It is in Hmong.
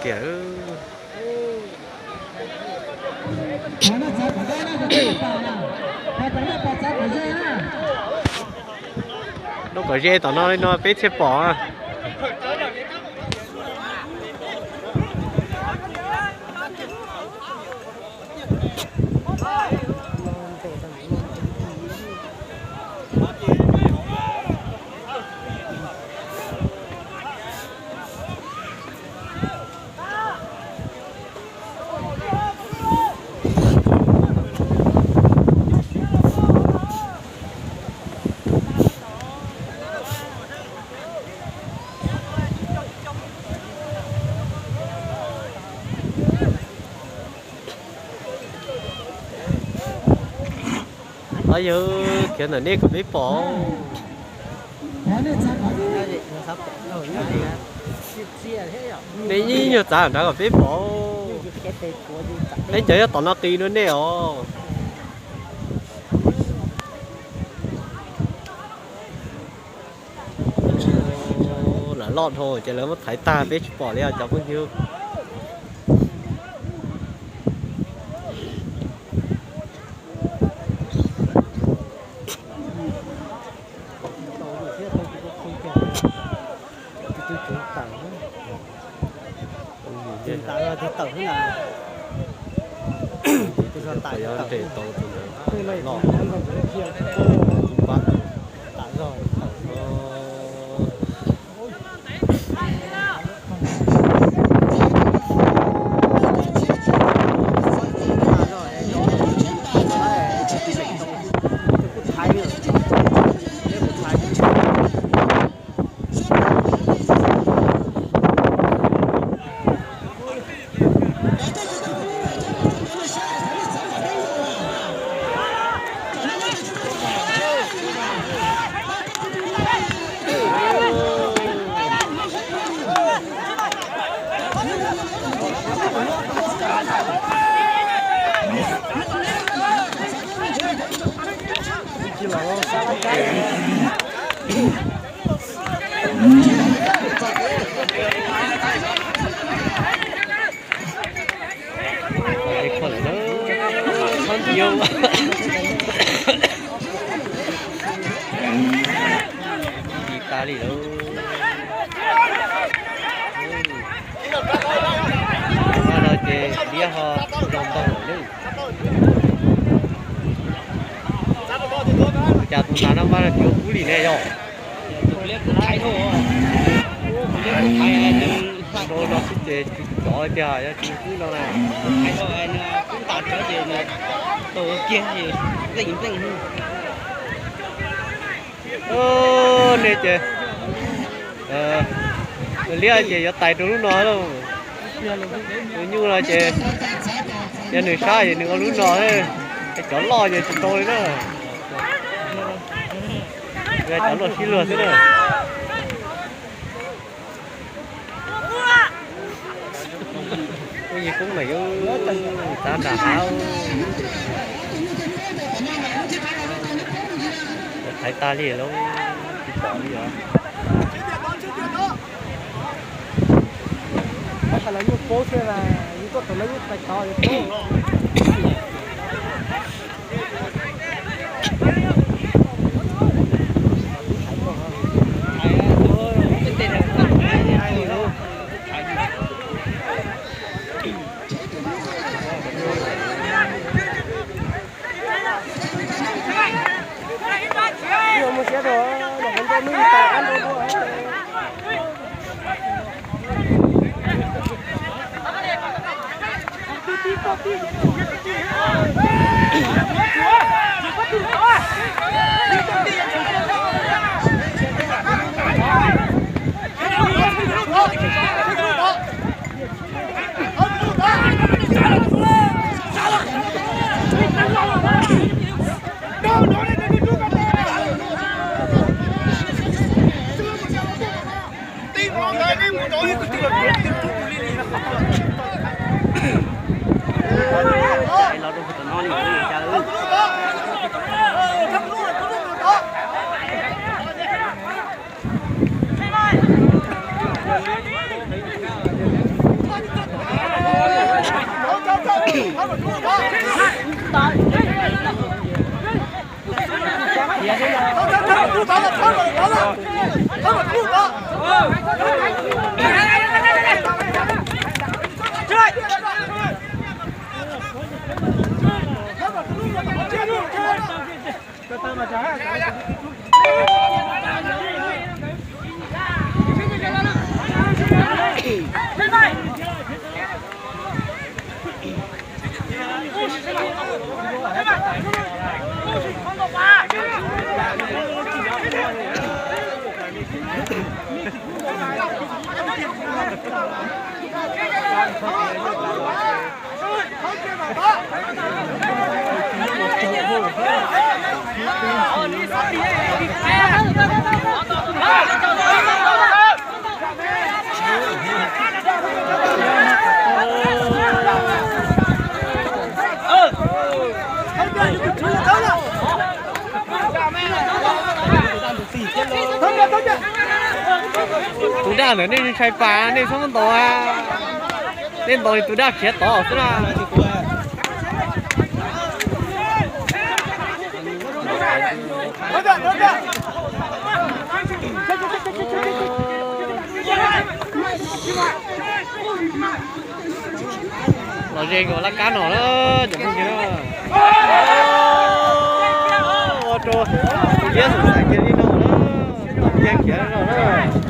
kiag. Noj kom ze tom no li no peb thiaj pom. Yog khiav ntawm nej kom peb pom. Nej ib nyuag txav nrad kom peb pom. Peb cov nyob tom no qis dua nej os. Lawv loj dhau ces lawv muab thaiv tag peb tsis pom li os cov phooj ywg. Ib tas li lawm. No ces liab ho zoo ntau lawm. Cas tus ntawd no mas tsis ua kub li ne yog? Tus liab kuv thaiv dhau, tus liab kuv thaiv rau no xwb ces tsis cov tiag, yog tsis kub no na. Thaiv dhau, kub tas tso ces nws tau kiag, zeej zeej. Nej ces liab ces yuav tais rau lub no lauj. Tus nyuj no ces yog nws sab ces nws ua lub no, cov loj ces tsis tau li na. Cov loj sib luag xwb na. Ub, yig koob mas yub, txav nram hav. Thaiv tag li lawm, tsis pom li os. Tus dag ntawm nej ntshai pas nej txhob ntaus, nej ntaus tus dag khiav tod xwb na. Los ze nkaus laj kab no na, cov phooj ywg na. Ua rau tus liab xav xav kiag li no na, kiag kiag no na.